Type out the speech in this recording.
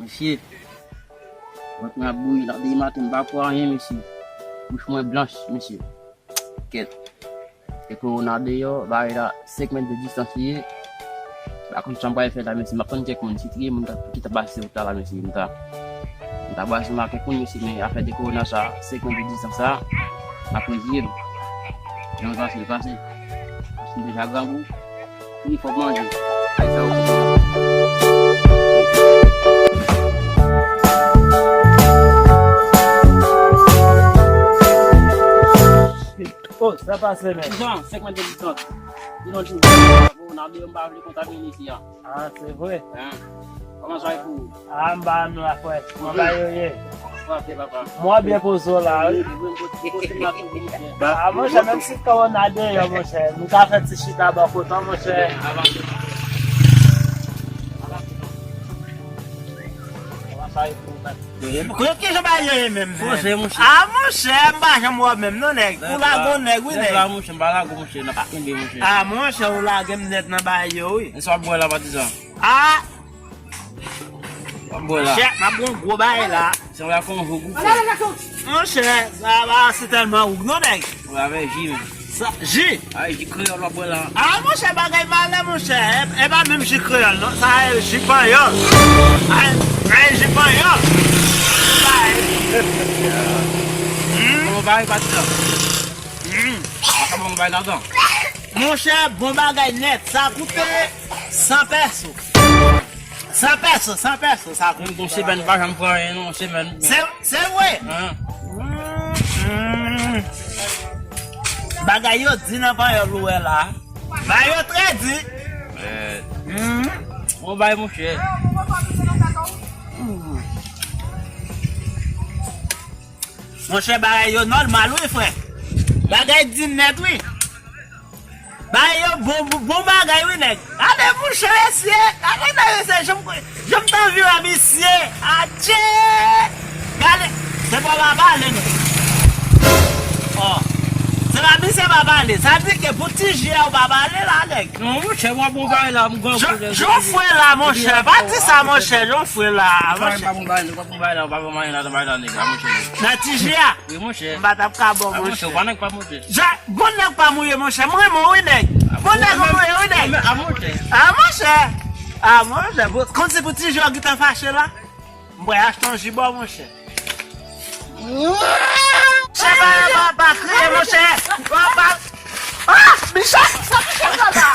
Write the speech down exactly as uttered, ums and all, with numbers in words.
Mesye, vant mwen ap bouyi la depi maten, m pa kwè anyen, mesye. Bouch mwen blanch, mesye. Kèt. E kowona deyò, bagay la senk mèt de distans li ye. M pa konn sa m pral fè la, mesye. M ap tann kèk moun. Si te gen moun ta- ki ta pase wout la, la, mesye, m ta, m ta bwase m ak kèk moun, mesye, men afè de kowona sa, senk mèt de distans sa, m ap reziye m. Jan l pase, l pase. Paske m deja grangou. Wi, fòk manje. Ay, sa yo fòk manje. Oh, sa pase, men. Kijan? Senk mèt de distans. Di non, ti ou nan deyò, m pa vle kontamine isi a. Ah, se vre? Hein? Kòman sa ye pou ou? Ah, m ba nou la, frè. Kòman bagay yo ye? Frape, papa. Mwen byen poze w la, wi. Ah, monchè, menm si kowona deyò, monchè, nou ka fè ti chita bò kote, monchè. Kote ki jan bagay yo ye menm, men? Monchè, monchè. Ah, monchè, m pa janm wè w menm, non, nèg. Ou lage yon nèg, wi, nèg. Nèg la, monchè, m pa lage w, monchè, n ap kenbe, monchè. Ah, monchè, ou lage m nèt nan bagay yo, wi. E sa w ap bwè la, patizan? Ah! W ap bwè la. Monchè, m ap bwè yon gwo bagay la. Se yon la konvo gou fè. Monchè, sa pa se tèlman wouk non, nèg. Ou avè ji, men. Sa, ji? Ay, ji kreyòl w ap bwè la. Ah, monchè, bagay malè, monchè. E, e pa menm ji kreyòl, non. Sa e ji panyòl. Ay, ay, ji panyòl. Ay. Hmm. Bon, bagay, patizan. Hmm. Bon, bagay ladan. Monchè, bon bagay nèt. Sa koute san pèso. San pèso, san pèso, sa koute. Menm gon semèn pa janm pran anyen, non, semèn. Se, se vre? Hein? Hmm. Bagay yo di nan panyòl ou wè la. Bagay yo trè di. Eh. Hmm. Bon, bay, monchè. Monchè, bagay yo nòmal, wi, frè. Bagay di nèt, wi. Bagay yo bon, bon, bon bagay, wi, nèg. Gade, monchè, mesye. Gade, nèg, mesye. Jan m, jan m t anvi wè misye. Adje! Gade. Se pa w pa pale, nèg. Oh. Se pa misye pa pale. Sa di ke pou ti ji a ou pa pale la, nèg. Non, monchè, mwen bon bagay la, m grangou. Jan w fwe la, monchè. Pa di sa, monchè. Jan w fwe la, monchè. Nan ti ji a. Wi, monchè. M pa t ap ka bon, monchè. Bon nèg pa mouye, monchè. M renmen w, wi, nèg. Bon nèg mouye, wi, nèg. Ah, monchè. Ah, monchè. Konn se pou ti ji a w gentan fache la. M pral achte yon ji ba w, monchè. Monchè, pa, pa, pa kriye, monchè. Pa, pa. Ah, Michel, sa Michel fè la?